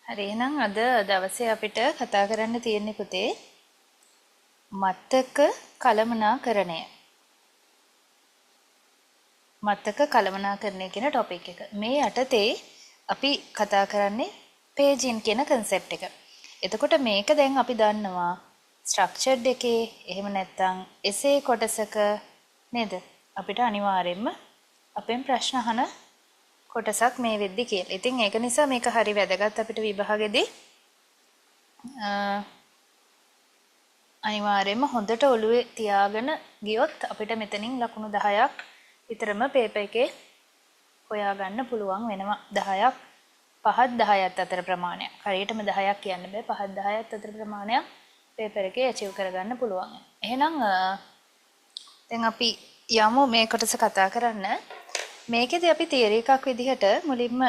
හරි, එහෙනම් අද දවසේ අපිට කතා කරන්න තියෙන්නේ පුතේ මතක කළමනාකරණය. මතක කළමනාකරණය කියන ටොපික් එක. මේ යටතේ අපි කතා කරන්නේ පේජින් කියන කන්සෙප්ට් එක. එතකොට මේක දැන් අපි දන්නවා ස්ට්‍රක්චර්ඩ් එකේ එහෙම නැත්නම් එසේ කොටසක නේද? අපිට අනිවාර්යයෙන්ම අපෙන් ප්‍රශ්න අහන කොටසක් මේ වෙද්දි කියලා. ඉතින් ඒක නිසා මේක හරි වැදගත් අපිට විභාගෙදී අනිවාර්යයෙන්ම හොඳට ඔළුවේ තියාගෙන ගියොත් අපිට මෙතනින් ලකුණු 10ක් විතරම පේපර් එකේ හොයාගන්න පුළුවන් වෙනවා. 10ක් 5ත් 10ත් අතර ප්‍රමාණයක්. හරියටම 10ක් කියන්න බෑ. 5ත් 10ත් අතර ප්‍රමාණයක් පේපර් එකේ ඇචීව් කරගන්න පුළුවන්. එහෙනම් දැන් අපි යමු මේ කොටස කතා කරන්න. මේකෙදි අපි තියරි එකක් විදිහට මුලින්ම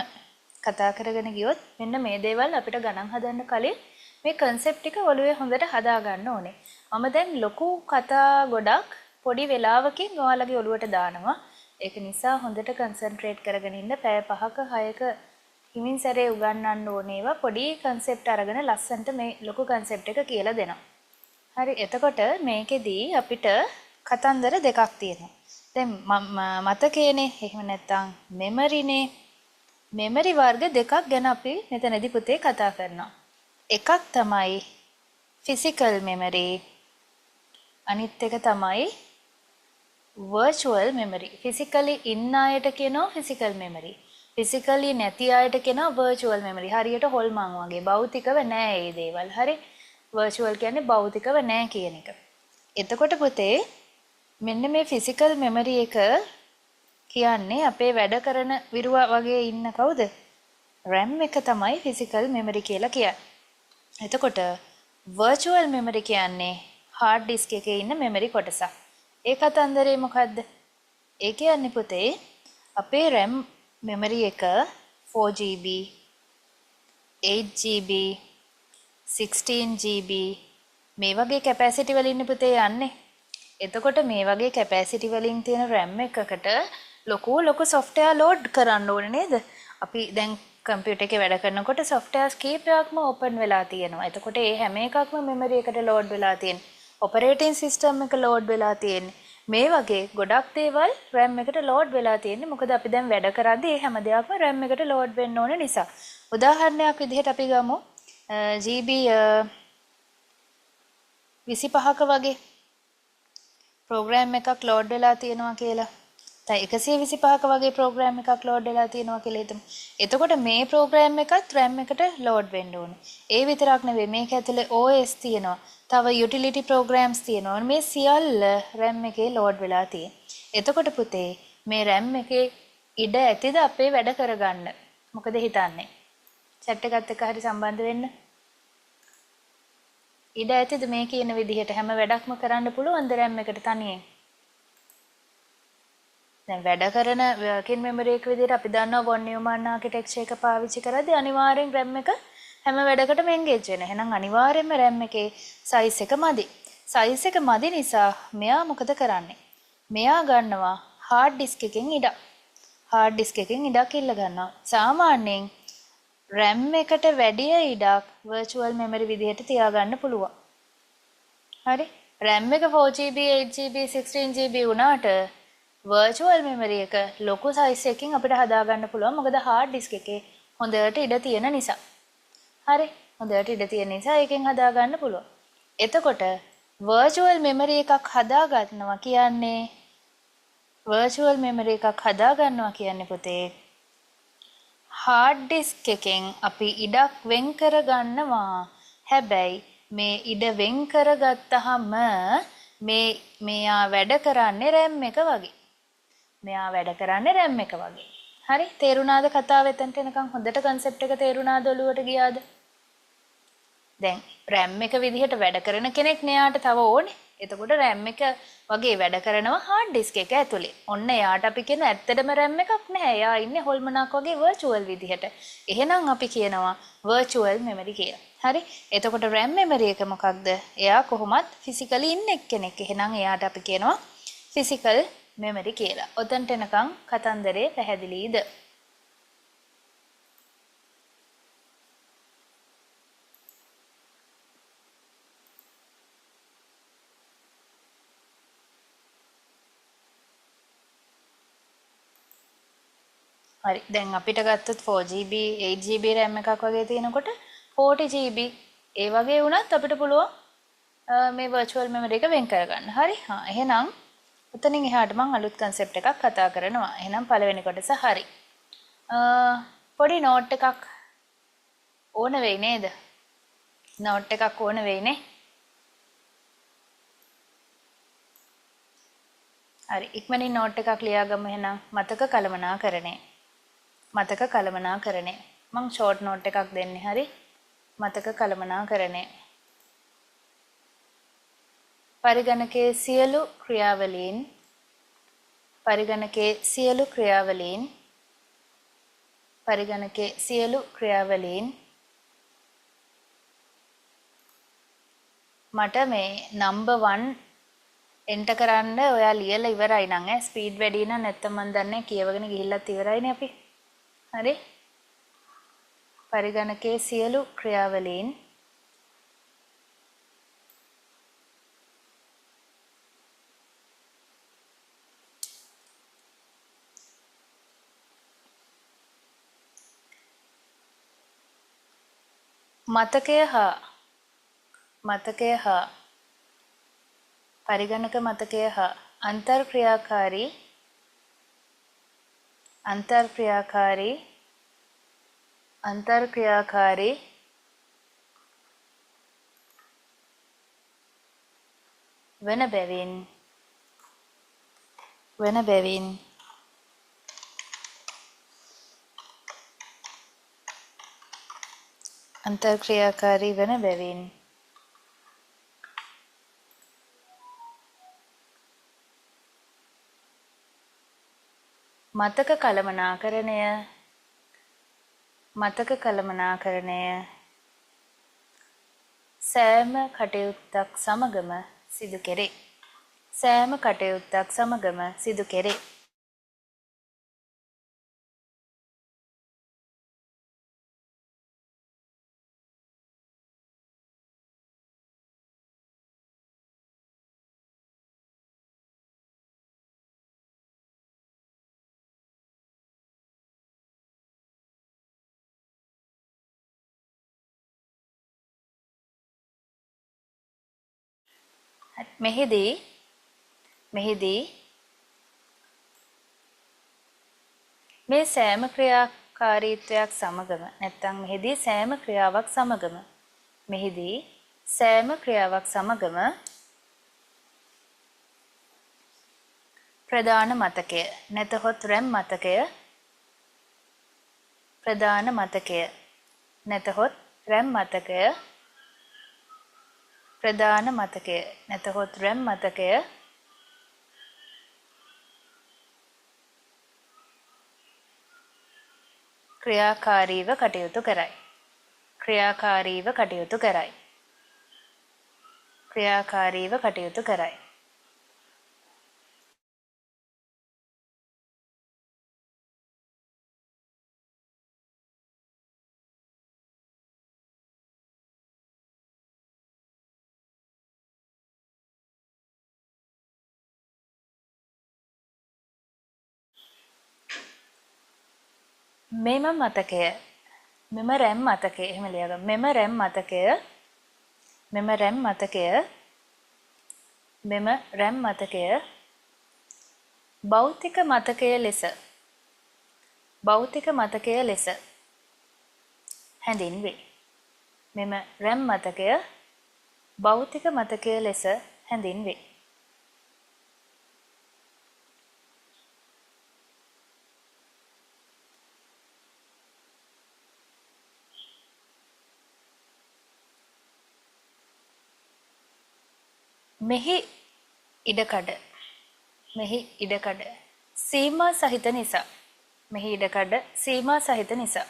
කතා කරගෙන ගියොත් මෙන්න මේ දේවල් අපිට ගණන් හදන්න කලින් මේ කන්සෙප්ට් ටික ඔළුවේ හොඳට හදා ගන්න ඕනේ. මම දැන් ලොකු කතා ගොඩක් පොඩි වෙලාවකින් ඔයාලගේ ඔළුවට දානවා. ඒක නිසා හොඳට කන්සන්ට්‍රේට් කරගෙන ඉන්න. පැය 5ක 6ක හිමින් සැරේ උගන්වන්න ඕනේ ඒවා පොඩි කන්සෙප්ට් අරගෙන ලස්සනට මේ ලොකු කන්සෙප්ට් එක කියලා දෙනවා. හරි, එතකොට මේකෙදී අපිට කතන්දර දෙකක් තියෙනවා. දැන් මතකයේනේ, එහෙම නැත්නම් මෙමරිනේ, මෙමරි වර්ග දෙකක් ගැන අපි මෙතනදී පුතේ කතා කරනවා. එකක් තමයි ෆිසිකල් මෙමරි, අනිත් එක තමයි වර්චුවල් මෙමරි. ෆිසිකලි ඉන්න අයට කියනවා ෆිසිකල් මෙමරි. ෆිසිකලි නැති අයට කියනවා වර්චුවල් මෙමරි. හරියට හොල්මන් වගේ භෞතිකව නෑ ඒ දේවල්. හරි, වර්චුවල් කියන්නේ භෞතිකව නෑ කියන එක. එතකොට පුතේ මෙන්න මේ ෆිසිකල් මෙමරි එක කියන්නේ අපේ වැඩ කරන විරුවා වගේ ඉන්න කවුද? RAM එක තමයි ෆිසිකල් මෙමරි කියලා කියන්නේ. එතකොට වර්චුවල් මෙමරි කියන්නේ හાર્ඩ් ඩිස්ක් එකේ ඉන්න මෙමරි කොටසක්. ඒ කතන්දරේ මොකද්ද? ඒ කියන්නේ පුතේ අපේ RAM memory එක 4GB, 8GB, 16GB මේ වගේ කැපැසිටි වලින් පුතේ යන්නේ. එතකොට මේ වගේ කැපැසිටි වලින් තියෙන RAM එකකට ලොකු ලොකු සොෆ්ට්වෙයාර් ලෝඩ් කරන්න ඕනේ නේද? අපි දැන් කම්පියුටර් එකේ වැඩ කරනකොට සොෆ්ට්වෙයාර්ස් කීපයක්ම ඕපන් වෙලා තියෙනවා. එතකොට ඒ හැම එකක්ම මෙමරි එකට ලෝඩ් වෙලා තියෙනවා. ඔපරේටින් සිස්ටම් එක ලෝඩ් වෙලා තියෙන්නේ. මේ වගේ ගොඩක් දේවල් RAM එකට ලෝඩ් වෙලා තියෙන්නේ. මොකද අපි දැන් වැඩ කරද්දී මේ හැම දෙයක්ම RAM එකට ලෝඩ් වෙන්න ඕන නිසා. උදාහරණයක් විදිහට අපි ගමු GB 25ක වගේ ප්‍රෝග්‍රෑම් එකක් ලෝඩ් වෙලා තියෙනවා කියලා. දැන් 125ක වගේ ප්‍රෝග්‍රෑම් එකක් ලෝඩ් වෙලා තියෙනවා කියලා හිතමු. එතකොට මේ ප්‍රෝග්‍රෑම් එකත් RAM එකට ලෝඩ් වෙන්න ඕනේ. ඒ විතරක් නෙවෙයි, මේක ඇතුලේ OS තියෙනවා. තව යුටිලිටි ප්‍රෝග්‍රෑම්ස් තියෙනවා. මේ සියල්ල RAM එකේ ලෝඩ් වෙලා තියෙනවා. එතකොට පුතේ මේ RAM එකේ ඉඩ ඇතිද අපේ වැඩ කරගන්න? මොකද හිතන්නේ? චැට් එකත් එක්ක හරි සම්බන්ධ වෙන්න. ඉඩ ඇතිද මේ කියන විදිහට හැම වැඩක්ම කරන්න පුළුවන්ද RAM එකට තනියෙන්? දැන් වැඩ කරන වර්කින් මෙමරි එක විදිහට අපි දන්නවා von Neumann architecture එක පාවිච්චි කරද්දී අනිවාර්යෙන් RAM එක හැම වැඩකටම එන්ගේජ් වෙනවා. එහෙනම් අනිවාර්යෙන්ම RAM එකේ සයිස් එක මදි. සයිස් එක මදි නිසා මෙයා මොකද කරන්නේ? මෙයා ගන්නවා හાર્ඩ් ඩිස්ක් එකෙන් ඉඩක්. හાર્ඩ් ඩිස්ක් එකෙන් ඉඩක් ඉල්ල ගන්නවා. සාමාන්‍යයෙන් RAM එකට වැඩිය ඉඩක් වර්චුවල් මෙමරි විදිහට තියාගන්න පුළුවන්. හරි? RAM එක 4GB, 8GB, 16GB වුණාට වර්චුවල් මෙමරි එක ලොකු සයිස් එකකින් අපිට හදාගන්න පුළුවන්. මොකද හાર્ඩ් ඩිස්ක් එකේ හොඳට ඉඩ තියෙන නිසා. හරි? හොඳට ඉඩ තියෙන නිසා ඒකෙන් හදාගන්න පුළුවන්. එතකොට වර්චුවල් මෙමරි එකක් හදාගන්නවා කියන්නේ වර්චුවල් මෙමරි එකක් හදාගන්නවා කියන්නේ පුතේ හાર્ඩ් ඩිස්ක් එකෙන් අපි ඉඩක් වෙන් කරගන්නවා. හැබැයි මේ ඉඩ වෙන් කරගත්තහම මෙයා වැඩ කරන්නේ RAM එක වගේ. මෙයා වැඩ කරන්නේ RAM එක වගේ. හරි, තේරුණාද කතාව එතනට එනකන්? හොඳට කන්සෙප්ට් එක තේරුණාද? ඔළුවට ගියාද? දැන් RAM එක විදිහට වැඩ කරන කෙනෙක් නෙයාට තව ඕනේ. එතකොට RAM එක වගේ වැඩ කරනවා හાર્ඩ් ඩිස්ක් එක ඇතුලේ. ඔන්න එයාට අපි කියන ඇත්තටම RAM එකක් නැහැ. එයා ඉන්නේ හොල්මනක් වගේ වර්චුවල් විදිහට. එහෙනම් අපි කියනවා වර්චුවල් මෙමරි කියලා. හරි? එතකොට RAM memory එක මොකක්ද? එයා කොහොමත් ෆිසිකලි ඉන්න එක්කෙනෙක්. එහෙනම් එයාට අපි කියනවා ෆිසිකල් මෙමරි කියලා. ඔතනට එනකන් කතන්දරේ පැහැදිලිද? හරි. දැන් අපිට ගත්තොත් 4GB 8GB RAM එකක් වගේ තියෙනකොට 40GB ඒ වගේ වුණත් අපිට පුළුවන් මේ virtual memory එක වෙන් කරගන්න. හරි. හා එහෙනම් උතනින් එහාට මං අලුත් කන්සෙප්ට් එකක් කතා කරනවා. එහෙනම් පළවෙනි කොටස හරි. පොඩි නෝට් එකක් ඕන වෙයි නේද? නෝට් එකක් ඕන වෙයිනේ. හරි. ඉක්මනින් නෝට් එකක් ලියාගමු එහෙනම්. මතක කළමනාකරණය. මතක කළමනාකරණය. මං ෂෝට් නෝට් එකක් දෙන්නේ. හරි. මතක කළමනාකරණය. පරිගණකයේ සියලු ක්‍රියාවලීන් පරිගණකයේ සියලු ක්‍රියාවලීන් පරිගණකයේ සියලු ක්‍රියාවලීන් මට මේ නම්බර් 1 එන්ටර් කරන්න ඔයා ලියලා ඉවරයි නම් ඈ ස්පීඩ් වැඩි නම් නැත්තම් මන් දන්නේ කියවගෙන ගිහිල්ලත් ඉවරයිනේ අපි. හරි. පරිගණකයේ සියලු ක්‍රියාවලීන් මතකය හා මතකය හා පරිගණක මතකය හා අන්තර්ක්‍රියාකාරී අන්තර්ක්‍රියාකාරී අන්තර්ක්‍රියාකාරී වන බැවින් වන බැවින් අන්තර්ක්‍රියාකාරී වන බැවින් මතක කළමනාකරණය මතක කළමනාකරණය සෑම කටයුත්තක් සමගම සිදු කෙරේ. සෑම කටයුත්තක් සමගම සිදු කෙරේ. මෙහිදී මේ සෑම ක්‍රියාකාරීත්වයක් සමගම නැත්නම් මෙහිදී සෑම ක්‍රියාවක් සමගම මෙහිදී සෑම ක්‍රියාවක් සමගම ප්‍රධාන මතකය නැතහොත් රැම් මතකය ප්‍රධාන මතකය නැතහොත් රැම් මතකය ප්‍රධාන මතකය නැතහොත් රැම් මතකය ක්‍රියාකාරීව කටයුතු කරයි. ක්‍රියාකාරීව කටයුතු කරයි. ක්‍රියාකාරීව කටයුතු කරයි. මෙම මතකය මෙම රැම් මතකය එහෙම ලියාගන්න. මෙම රැම් මතකය මෙම රැම් මතකය මෙම රැම් මතකය භෞතික මතකය ලෙස භෞතික මතකය ලෙස හැඳින්වේ. මෙම රැම් මතකය භෞතික මතකය ලෙස හැඳින්වේ. මෙහි ඉඩකඩ මෙහි ඉඩකඩ සීමා සහිත නිසා මෙහි ඉඩකඩ සීමා සහිත නිසා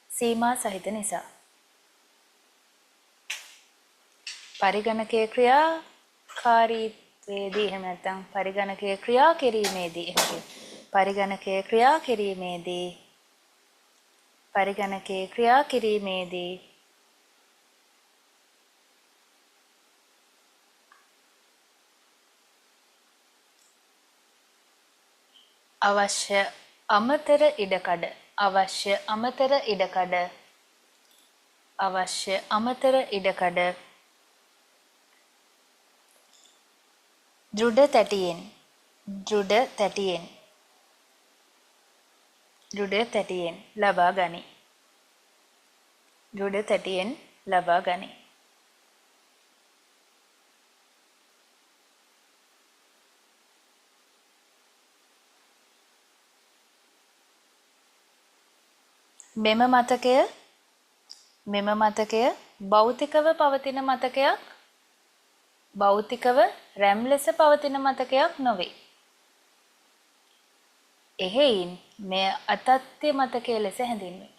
සීමා සහිත නිසා පරිගණකයේ ක්‍රියාකාරීත්වයේදී එහෙම නැත්නම් පරිගණකයේ ක්‍රියා කිරීමේදී එහෙම පරිගණකයේ ක්‍රියා කිරීමේදී පරිගණකයේ ක්‍රියා කිරීමේදී අවශ්‍ය අමතර ඉඩකඩ අවශ්‍ය අමතර ඉඩකඩ අවශ්‍ය අමතර ඉඩකඩ දෘಢ තැටියෙන් දෘಢ තැටියෙන් දෘಢ තැටියෙන් ලබා ගනී. දෘಢ තැටියෙන් ලබා ගනී. මෙම මතකය භෞතිකව පවතින මතකයක් භෞතිකව රැම් ලෙස පවතින මතකයක් නොවේ. එහෙයින් මෙය අතත්‍ය මතකය ලෙස හැඳින්වේ.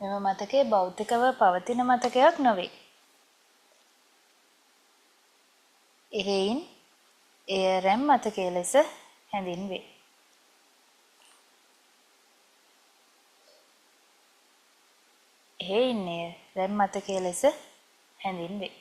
මෙම මතකය භෞතිකව පවතින මතකයක් නොවේ. එහෙයින් එය රැම් මතකය ලෙස හැඳින්වේ. එහෙයින් එය රැම් මතකය ලෙස හැඳින්වේ.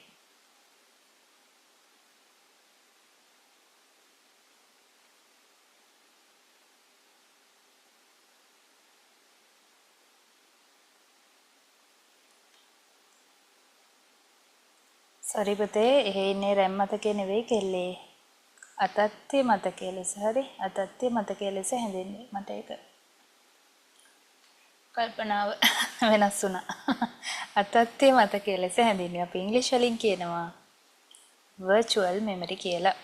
සෝරි පුතේ, එහෙයින් එය රැම් මතකය නෙවෙයි කෙල්ලේ. අතත්‍ය මතකය ලෙස හරි අතත්‍ය මතකය ලෙස හැඳින්වේ. මට ඒක කල්පනාව වෙනස් වුණා. අතත්‍ය මතකය ලෙස හැඳින්වේ. අපි ඉංග්‍රීසි වලින් කියනවා virtual memory කියලා.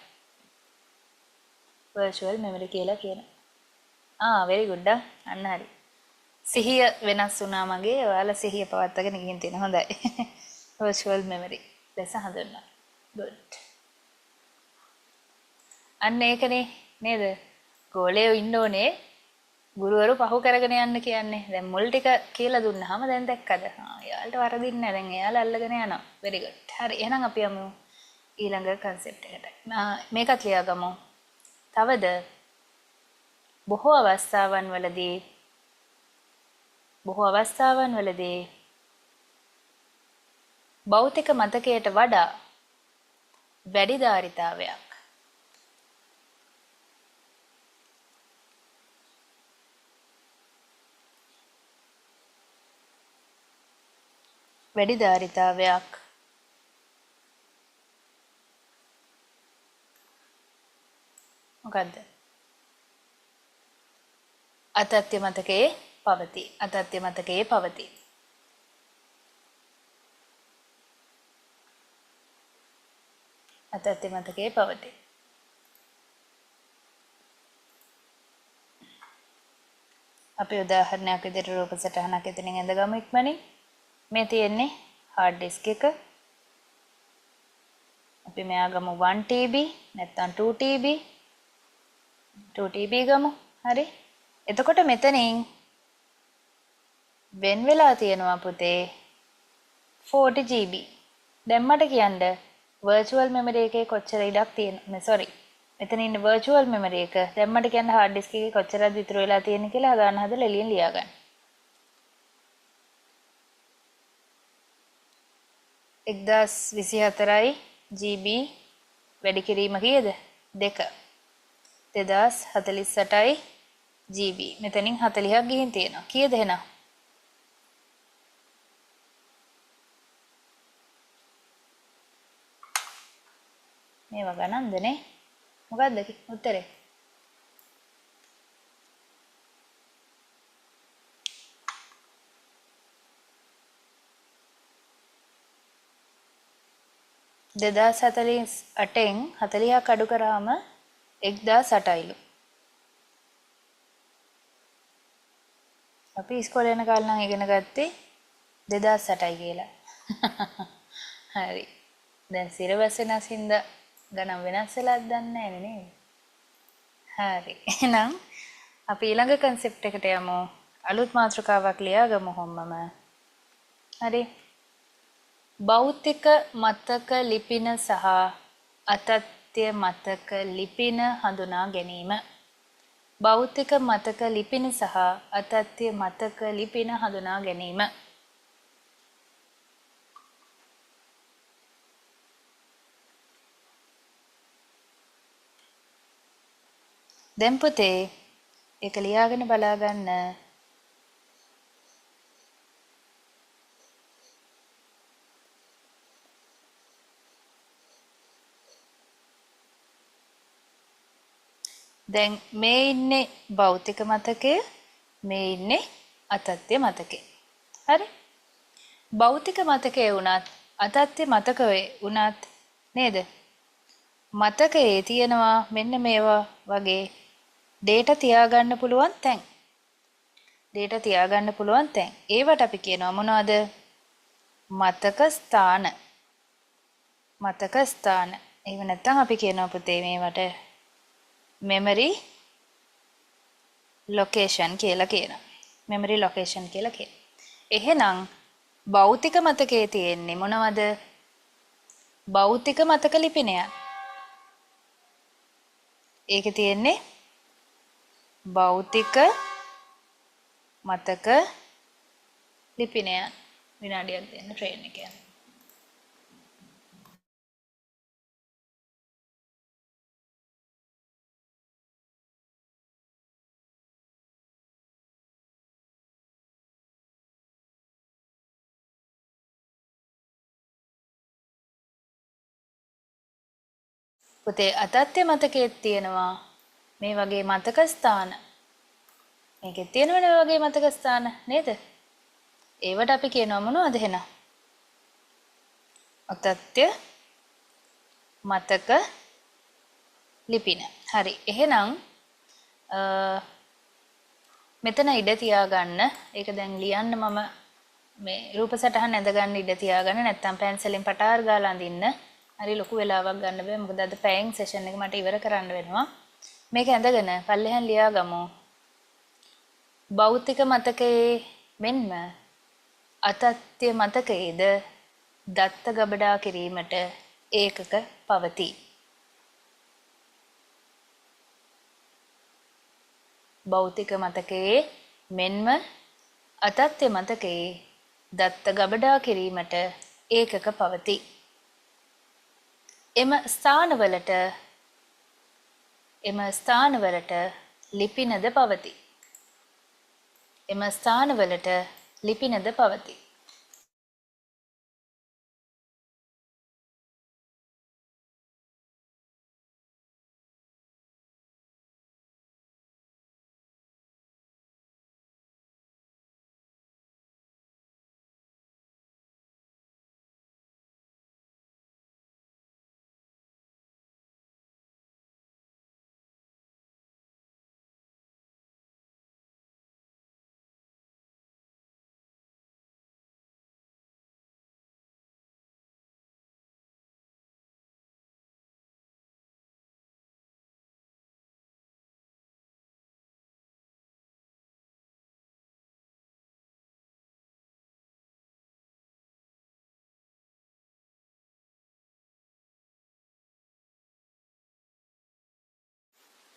virtual memory කියලා කියනවා. Very good. අන්න හරි. සිහිය වෙනස් වුණා මගේ. ඔයාලා සිහිය පවත්වාගෙන ගිහින් තියෙන හොඳයි. virtual memory ලෙස හඳුන්වනවා. good. අන්න ඒකනේ නේද? ගෝලයෝ ඉන්න ඕනේ ගුරුවරු පහු කරගෙන යන්න කියන්නේ. දැන් මුල් ටික කියලා දුන්නාම දැන් දැක්කද? එයාලට වරදින්නේ නැහැ. දැන් එයාලා අල්ලගෙන යනවා. very good. හරි. එහෙනම් අපි යමු ඊළඟ කන්සෙප්ට් එකට. මේකත් ලියාගමු. තවද බොහෝ අවස්ථාවන් වලදී භෞතික මතකයට වඩා වැඩි ධාරිතාවයක් මොකද්ද? අතත්‍ය මතකයේ පවතී. අතත්‍ය මතකයේ පවතී. අතත්‍ය මතකයේ පවතී. අපි උදාහරණයක් විදිහට රූප සටහනක් එතනින් ඇඳගමු ඉක්මනින්. මේ තියෙන්නේ හાર્ඩ් ඩිස්ක් එක. අපි මෙයා ගමු 1 TB නැත්නම් 2 TB. 2 TB ගමු. හරි. එතකොට මෙතනින් වෙන් වෙලා තියෙනවා පුතේ 40 GB. දැන් මට කියන්න virtual memory එකේ කොච්චර ඉඩක් තියෙනවද? මේ sorry. මෙතන ඉන්න virtual memory එක දැන් මට කියන්න hard disk එකේ කොච්චරද ඉතුරු වෙලා තියෙන්නේ කියලා ගාන හදලා එළියෙන් ලියා ගන්න. 1024යි GB වැඩි කිරීම කීයද? 2. 2048යි GB. මෙතනින් 40ක් ගිහින් තියෙනවා. කීයද එහෙනම්? මේවා ගණන්ද නේ? මොකද්ද උත්තරේ? 2048න් 40ක් අඩු කරාම 1008යිලු. අපි ඉස්කෝලේ යන කාලේ නම් ඉගෙන ගත්තේ 2008යි කියලා. හරි. දැන් සිරවස් වෙනස් හින්දා ගණන් වෙනස් වෙලාද දන්නේ නැහැ නේද? හරි. එහෙනම් අපි ඊළඟ කන්සෙප්ට් එකට යමු. අලුත් මාතෘකාවක් ලියාගමු හොම්මම. හරි. භෞතික මතක ලිපින සහ අතත්‍ය මතක ලිපින හඳුනා ගැනීම. භෞතික මතක ලිපින සහ අතත්‍ය මතක ලිපින හඳුනා ගැනීම. දැන් පුතේ ඒක ලියාගෙන බලා ගන්න. දැන් මේ ඉන්නේ භෞතික මතකය, මේ ඉන්නේ අතත්‍ය මතකය. හරි? භෞතික මතකය වුණත් අතත්‍ය මතකය වුණත් නේද? මතකයේ තියෙනවා මෙන්න මේවා වගේ ඩේටා තියාගන්න පුළුවන් තැන්. ඩේටා තියාගන්න පුළුවන් තැන්. ඒවට අපි කියනවා මොනවද? මතක ස්ථාන. මතක ස්ථාන. එහෙම නැත්නම් අපි කියනවා පුතේ මේවට මෙමරි ලොකේෂන් කියලා කියනවා. මෙමරි ලොකේෂන් කියලා කියනවා. එහෙනම් භෞතික මතකයේ තියෙන්නේ මොනවද? භෞතික මතක ලිපිනයක්. ඒකේ තියෙන්නේ භෞතික මතක ලිපිනයක්. විනාඩියක් දෙන්න ට්‍රේන් එක යන්න. පුතේ අතත්‍ය මතකයේ තියෙනවා මේ වගේ මතක ස්ථාන. මේකෙත් තියෙනවනේ ඔය වගේ මතක ස්ථාන නේද? ඒවට අපි කියනවා මොනවද එහෙනම්? අතත්‍ය මතක ලිපින. හරි. එහෙනම් මෙතන ඉඩ තියාගන්න. ඒක දැන් ලියන්න මම මේ රූප සටහන් ඇඳ ගන්න ඉඩ තියාගන්න. නැත්තම් පැන්සලෙන් පටාර ගාලා අඳින්න. හරි ලොකු වෙලාවක් ගන්න බෑ. මොකද අද පැයෙන් සෙෂන් එක මට ඉවර කරන්න වෙනවා. මේක ඇඳගෙන පල්ලෙහාන් ලියාගමු. භෞතික මතකයේ මෙන්ම අතත්‍ය මතකයේද දත්ත ගබඩා කිරීමට ඒකක පවතී. භෞතික මතකයේ මෙන්ම අතත්‍ය මතකයේ දත්ත ගබඩා කිරීමට ඒකක පවතී. එම ස්ථානවලට ලිපිනද පවතී. එම ස්ථානවලට ලිපිනද පවතී.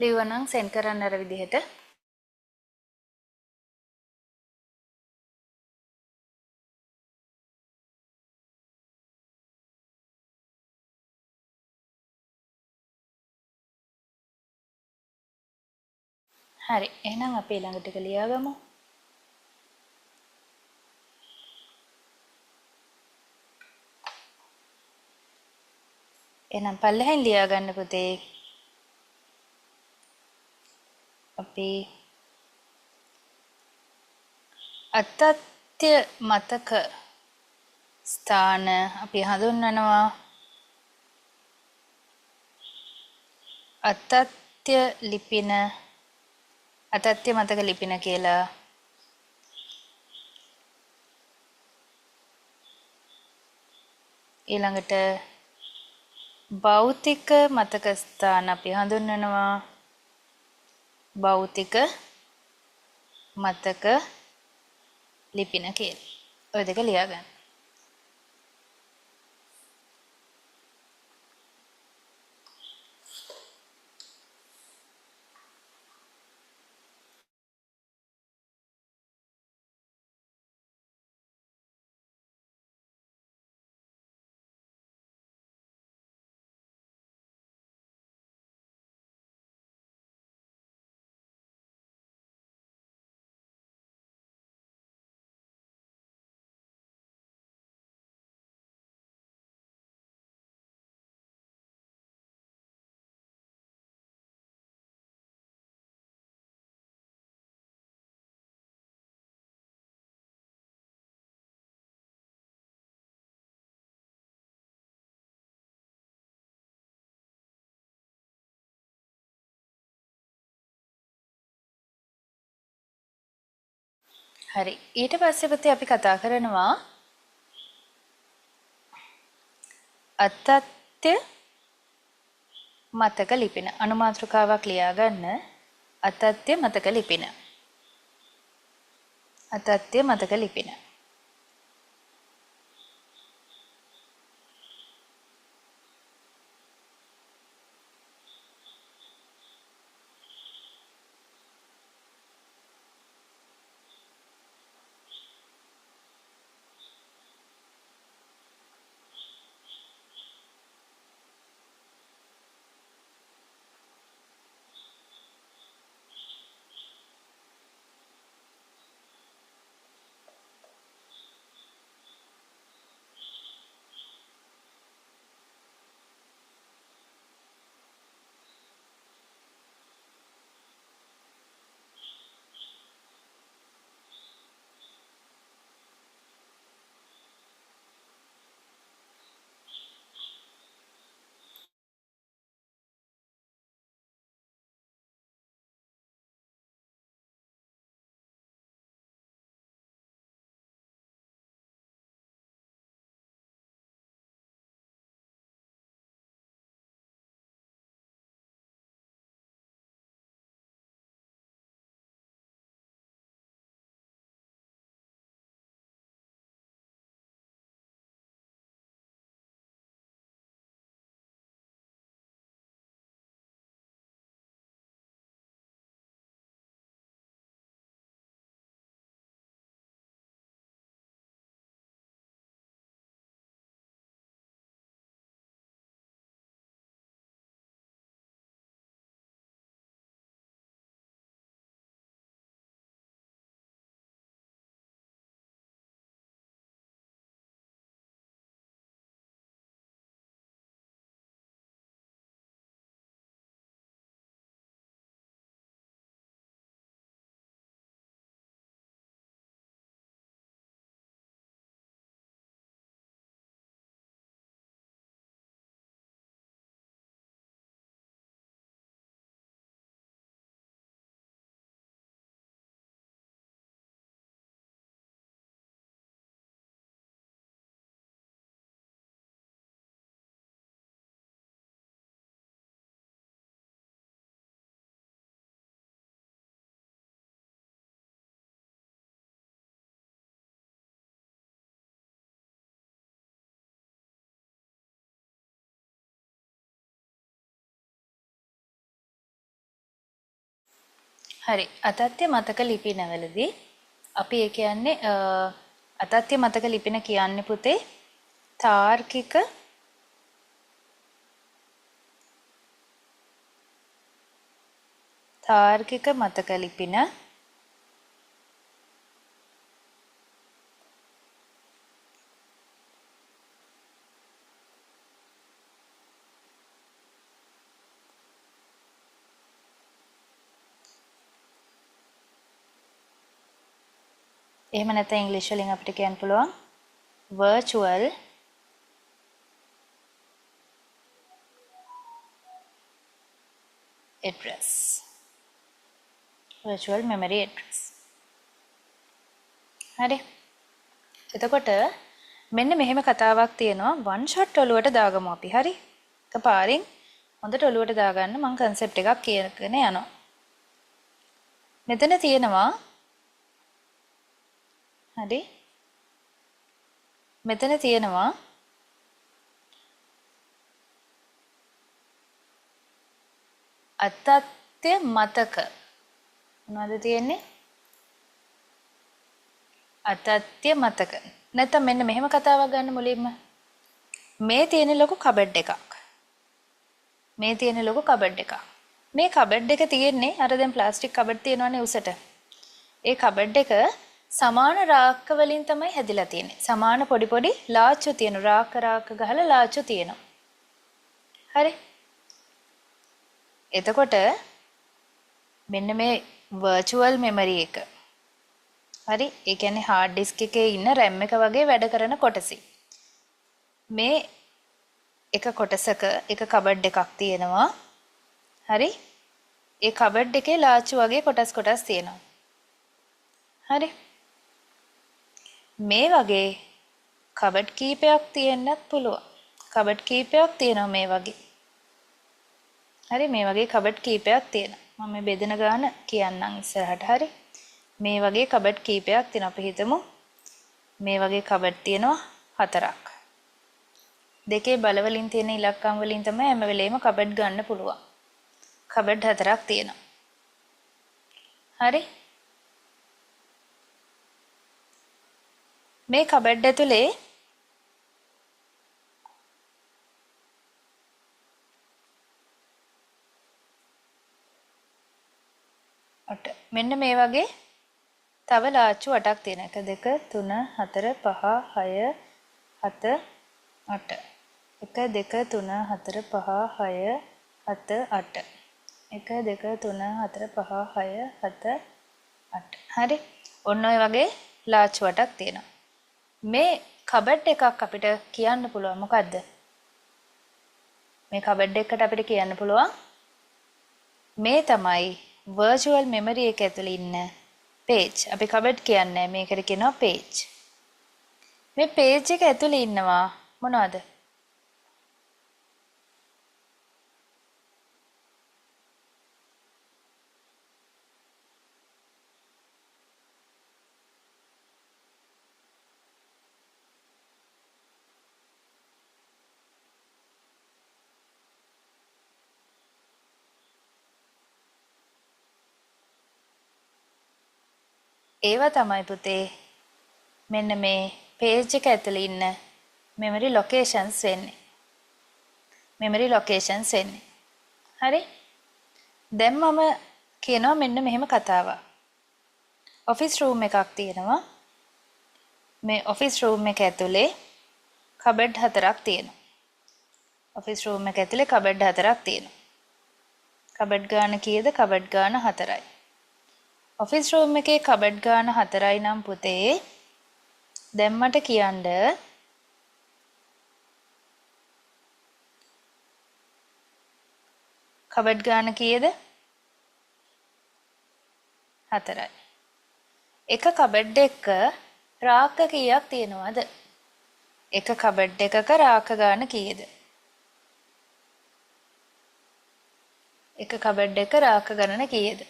ලිව්වනම් සෙන්ඩ් කරන්න අර විදිහට. හරි, එහෙනම් අපි ඊළඟ ටික ලියාගමු. එහෙනම් පල්ලෙහෙන් ලියාගන්න පුතේ. අපි අතත්‍ය මතක ස්ථාන අපි හඳුන්වනවා අතත්‍ය ලිපින, අතත්‍ය මතක ලිපින කියලා. ඊළඟට භෞතික මතක ස්ථාන අපි හඳුන්වනවා භෞතික මතක ලිපින කියලා. ඔය දෙක ලියාගන්න. හරි. ඊට පස්සේ පුතේ අපි කතා කරනවා අතත්‍ය මතක ලිපින. අනුමාතෘකාවක් ලියා ගන්න. අතත්‍ය මතක ලිපින. අතත්‍ය මතක ලිපින. හරි. අතත්‍ය මතක ලිපිනවලදී අපි ඒ කියන්නේ අතත්‍ය මතක ලිපින කියන්නේ පුතේ තාර්කික මතක ලිපින එහෙම නැත්නම් ඉංග්‍රීසි වලින් අපිට කියන්න පුළුවන් virtual address, virtual memory address. හරි. එතකොට මෙන්න මෙහෙම කතාවක් තියෙනවා වන් ෂොට් ඔලුවට දාගමු අපි. හරි. එකපාරින් හොඳට ඔලුවට දාගන්න මං කන්සෙප්ට් එකක් කියගෙන යනවා. මෙතන තියෙනවා හරි. මෙතන තියෙනවා අතත්‍ය මතක. මොනවද තියෙන්නේ? අතත්‍ය මතක. නැත්නම් මෙන්න මෙහෙම කතාවක් ගන්න මුලින්ම. මේ තියෙන ලොකු කබඩ් එකක්. මේ තියෙන ලොකු කබඩ් එකක්. මේ කබඩ් එක තියෙන්නේ අර දැන් ප්ලාස්ටික් කබඩ් තියෙනවනේ උසට. ඒ කබඩ් එක සමාන රාක්ක වලින් තමයි හැදිලා තියෙන්නේ. සමාන පොඩි පොඩි ලාච්චු තියෙන රාක්ක රාක්ක ගහලා ලාච්චු තියෙනවා. හරි. එතකොට මෙන්න මේ වර්චුවල් මෙමරි එක. හරි. ඒ කියන්නේ හાર્ඩ් ඩිස්ක් එකේ ඉන්න RAM එක වගේ වැඩ කරන කොටසි. මේ එක කොටසක එක කබඩ් එකක් තියෙනවා. හරි. ඒ කබඩ් එකේ ලාච්චු වගේ කොටස් කොටස් තියෙනවා. හරි. මේ වගේ කබඩ් කීපයක් තියෙන්නත් පුළුවන්. කබඩ් කීපයක් තියෙනවා මේ වගේ. හරි, මේ වගේ කබඩ් කීපයක් තියෙනවා. මම මේ බෙදෙන ගාන කියන්නම් ඉස්සරහට. හරි, මේ වගේ කබඩ් කීපයක් තියෙනවා. අපි හිතමු මේ වගේ කබඩ් තියෙනවා 4ක්. දෙකේ බල වලින් තියෙන ඉලක්කම් වලින් තමයි හැම වෙලේම කබඩ් ගන්න පුළුවන්. කබඩ් 4ක් තියෙනවා. හරි, මේ කබඩ් ඇතුලේ අට මෙන්න මේ වගේ තව ලාච්චු 8ක් තියෙනවා. 1 2 3 4 5 6 7 8. 1 2 3 4 5 6 7 8. 1 2 3 4 5 6 7 8. හරි, ඔන්න ඔය වගේ ලාච්චු 8ක් තියෙනවා. මේ කබඩ් එකක් අපිට කියන්න පුළුවන් මොකද්ද? මේ කබඩ් එකට අපිට කියන්න පුළුවන් මේ තමයි වර්චුවල් මෙමරි එක ඇතුලේ ඉන්න පේජ්. අපි කබඩ් කියන්නේ මේකට කියනවා පේජ්. මේ පේජ් එක ඇතුලේ ඉන්නවා මොනවද? ඒවා තමයි පුතේ මෙන්න මේ පේජ් එක ඇතුලේ ඉන්න මෙමරි ලොකේෂන්ස් වෙන්නේ. මෙමරි ලොකේෂන්ස් වෙන්නේ. හරි? දැන් මම කියනවා මෙන්න මෙහෙම කතාවක්. ඔෆිස් රූම් එකක් තියෙනවා. මේ ඔෆිස් රූම් එක ඇතුලේ කබඩ් 4ක් තියෙනවා. ඔෆිස් රූම් එක ඇතුලේ කබඩ් 4ක් තියෙනවා. කබඩ් ගාන කීයද? කබඩ් ගාන 4යි. ඔෆිස් රූම් එකේ කබඩ් ගාන 4යි නම් පුතේ දැන් මට කියන්න කබඩ් ගාන කීයද? 4යි. එක කබඩ් එක රාක්ක කීයක් තියෙනවද? එක කබඩ් එකක රාක්ක ගාන කීයද? එක කබඩ් එක රාක්ක ගණන කීයද?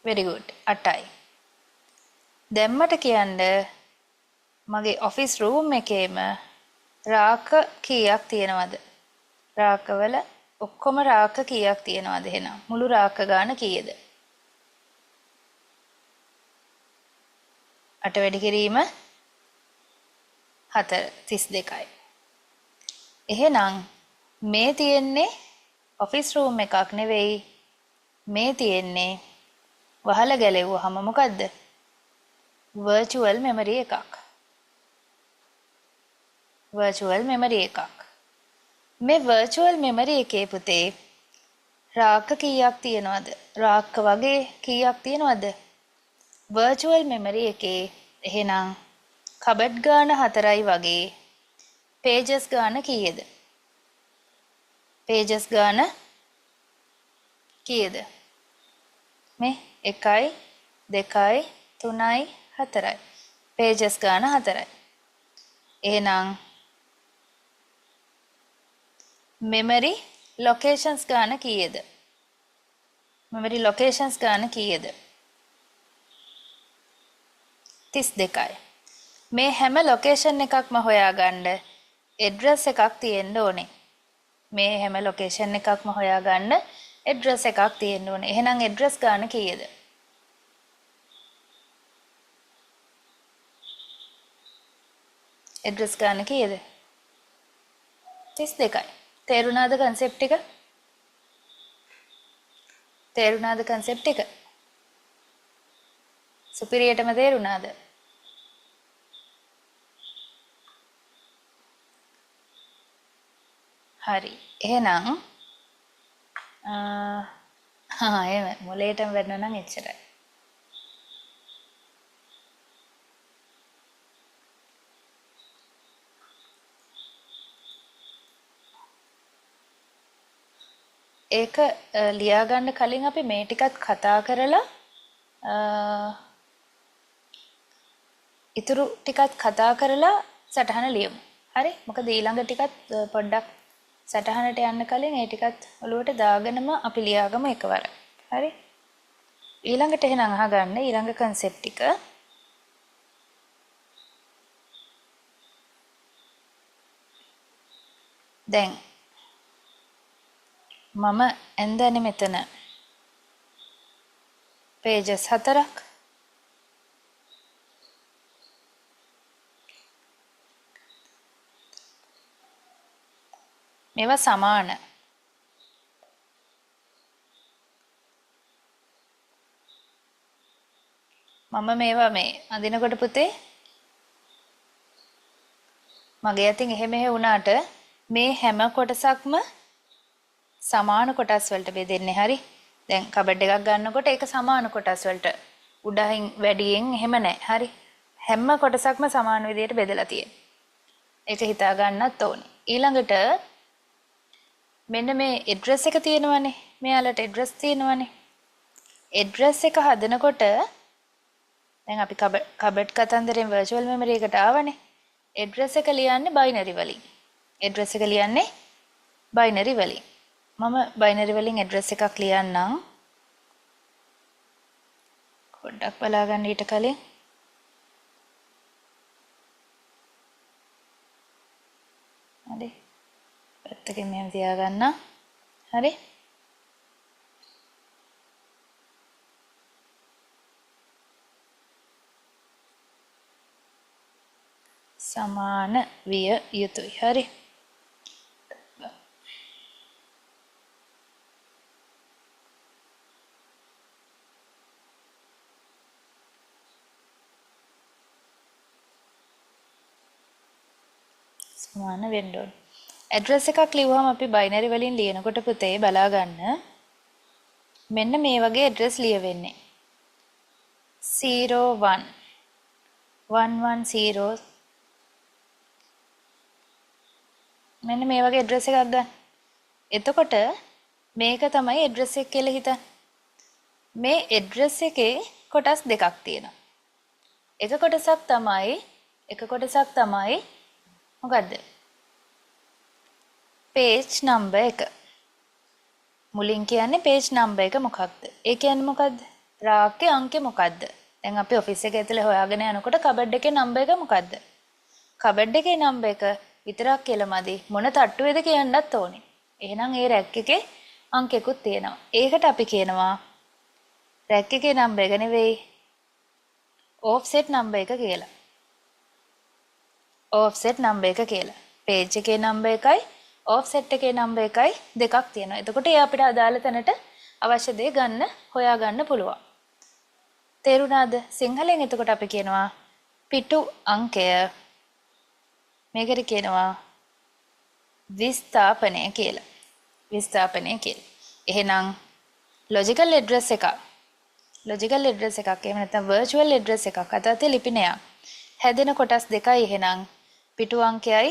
Very good. 8යි. දැන් මට කියන්න මගේ ඔෆිස් රූම් එකේම රාක්ක කීයක් තියෙනවද? රාක්කවල ඔක්කොම රාක්ක කීයක් තියෙනවද එහෙනම්? මුළු රාක්ක ගාන කීයද? 8 වැඩි කිරීම 4 32යි. එහෙනම් මේ තියෙන්නේ ඔෆිස් රූම් එකක් නෙවෙයි. මේ තියෙන්නේ වහල ගැලෙව්වහම මොකද්ද? වර්චුවල් මෙමරි එකක්. වර්චුවල් මෙමරි එකක්. මේ වර්චුවල් මෙමරි එකේ පුතේ රාක්ක කීයක් තියෙනවද? රාක්ක වගේ කීයක් තියෙනවද? වර්චුවල් මෙමරි එකේ එහෙනම් කබඩ් ගාන 4යි වගේ පේජස් ගාන කීයද? පේජස් ගාන කීයද? මේ 1යි 2යි 3යි 4යි. පේජස් ගාන 4යි. එහෙනම් මෙමරි ලොකේෂන්ස් ගාන කීයද? මෙමරි ලොකේෂන්ස් ගාන කීයද? 32යි. මේ හැම ලොකේෂන් එකක්ම හොයාගන්න ඇඩ්‍රස් එකක් තියෙන්න ඕනේ. මේ හැම ලොකේෂන් එකක්ම හොයාගන්න ඇඩ්‍රස් එකක් තියෙන්න ඕනේ. එහෙනම් ඇඩ්‍රස් ගාන කීයද? ඇඩ්‍රස් ගාන කීයද? 32යි. තේරුණාද කන්සෙප්ට් එක? තේරුණාද කන්සෙප්ට් එක? සුපිරියටම තේරුණාද? හරි. එහෙනම් ආ එහෙම මොලේටම වැටෙනවා නම් එච්චරයි. ඒක ලියා ගන්න කලින් අපි මේ ටිකත් කතා කරලා ඉතුරු ටිකත් කතා කරලා සටහන ලියමු. හරි? මොකද ඊළඟ ටිකත් පොඩ්ඩක් සටහනට යන්න කලින් ඒ ටිකත් ඔලුවට දාගෙනම අපි ලියාගමු එකවර. හරි? ඊළඟට එහෙනම් අහගන්න ඊළඟ කන්සෙප්ට් ටික. දැන් මම ඇන්දනේ මෙතන පේජස් 4ක්. මේවා සමාන. මම මේවා මේ අඳිනකොට පුතේ මගේ අතින් එහෙ මෙහෙ වුණාට මේ හැම කොටසක්ම සමාන කොටස් වලට බෙදෙන්නේ. හරි. දැන් කබඩ් එකක් ගන්නකොට ඒක සමාන කොටස් වලට උඩහින් වැඩියෙන් එහෙම නෑ. හරි. හැම කොටසක්ම සමාන විදියට බෙදලා තියෙනවා. ඒක හිතා ගන්නත් ඕනේ. ඊළඟට මෙන්න මේ ඇඩ්‍රස් එක තියෙනවනේ. මෙයාලට ඇඩ්‍රස් තියෙනවනේ. ඇඩ්‍රස් එක හදනකොට දැන් අපි කබඩ් කතන්දරෙන් වර්චුවල් මෙමරි එකට ආවනේ. ඇඩ්‍රස් එක ලියන්නේ බයිනරි වලින්. ඇඩ්‍රස් එක ලියන්නේ බයිනරි වලින්. මම බයිනරි වලින් ඇඩ්‍රස් එකක් ලියන්නම්. පොඩ්ඩක් බලා ගන්න ඊට කලින්. හරි. පැත්තකින් මෙහෙම තියාගන්න. හරි. සමාන විය යුතුයි. හරි. සමාන වෙන්න ඕන. ඇඩ්‍රස් එකක් ලිව්වම අපි බයිනරි වලින් ලියනකොට පුතේ බලා ගන්න මෙන්න මේ වගේ ඇඩ්‍රස් ලියවෙන්නේ. 0 1 1 1 0 මෙන්න මේ වගේ ඇඩ්‍රස් එකක් ගන්න. එතකොට මේක තමයි ඇඩ්‍රස් එක කියලා හිතන්න. මේ ඇඩ්‍රස් එකේ කොටස් දෙකක් තියෙනවා. එක කොටසක් තමයි මොකද්ද? පේජ් නම්බර් එක. මුලින් කියන්නේ පේජ් නම්බර් එක මොකක්ද? ඒ කියන්නේ මොකද්ද? රාක්කේ අංකේ මොකද්ද? දැන් අපි ඔෆිස් එක ඇතුලේ හොයාගෙන යනකොට කබඩ් එකේ නම්බර් එක මොකද්ද? කබඩ් එකේ නම්බර් එක විතරක් කියලා මදි. මොන තට්ටුවේද කියන්නත් ඕනේ. එහෙනම් ඒ රැක් එකේ අංකෙකුත් තියෙනවා. ඒකට අපි කියනවා රැක් එකේ නම්බර් එක නෙවෙයි ඔෆ්සෙට් නම්බර් එක කියලා. ඔෆ්සෙට් නම්බර් එක කියලා. පේජ් එකේ නම්බර් එකයි ඔෆ්සෙට් එකේ නම්බර් එකයි දෙකක් තියෙනවා. එතකොට ඒ අපිට අදාළ තැනට අවශ්‍ය දේ ගන්න හොයා ගන්න පුළුවන්. තේරුණාද? සිංහලෙන් එතකොට අපි කියනවා පිටු අංකය. මේකට කියනවා විස්ථාපනය කියලා. විස්ථාපනය කියලා. එහෙනම් ලොජිකල් ඇඩ්‍රස් එකක්. ලොජිකල් ඇඩ්‍රස් එකක් එහෙම නැත්නම් වර්චුවල් ඇඩ්‍රස් එකක් අතීත ලිපිනයක්. හැදෙන කොටස් දෙකයි එහෙනම් පිටු අංකයයි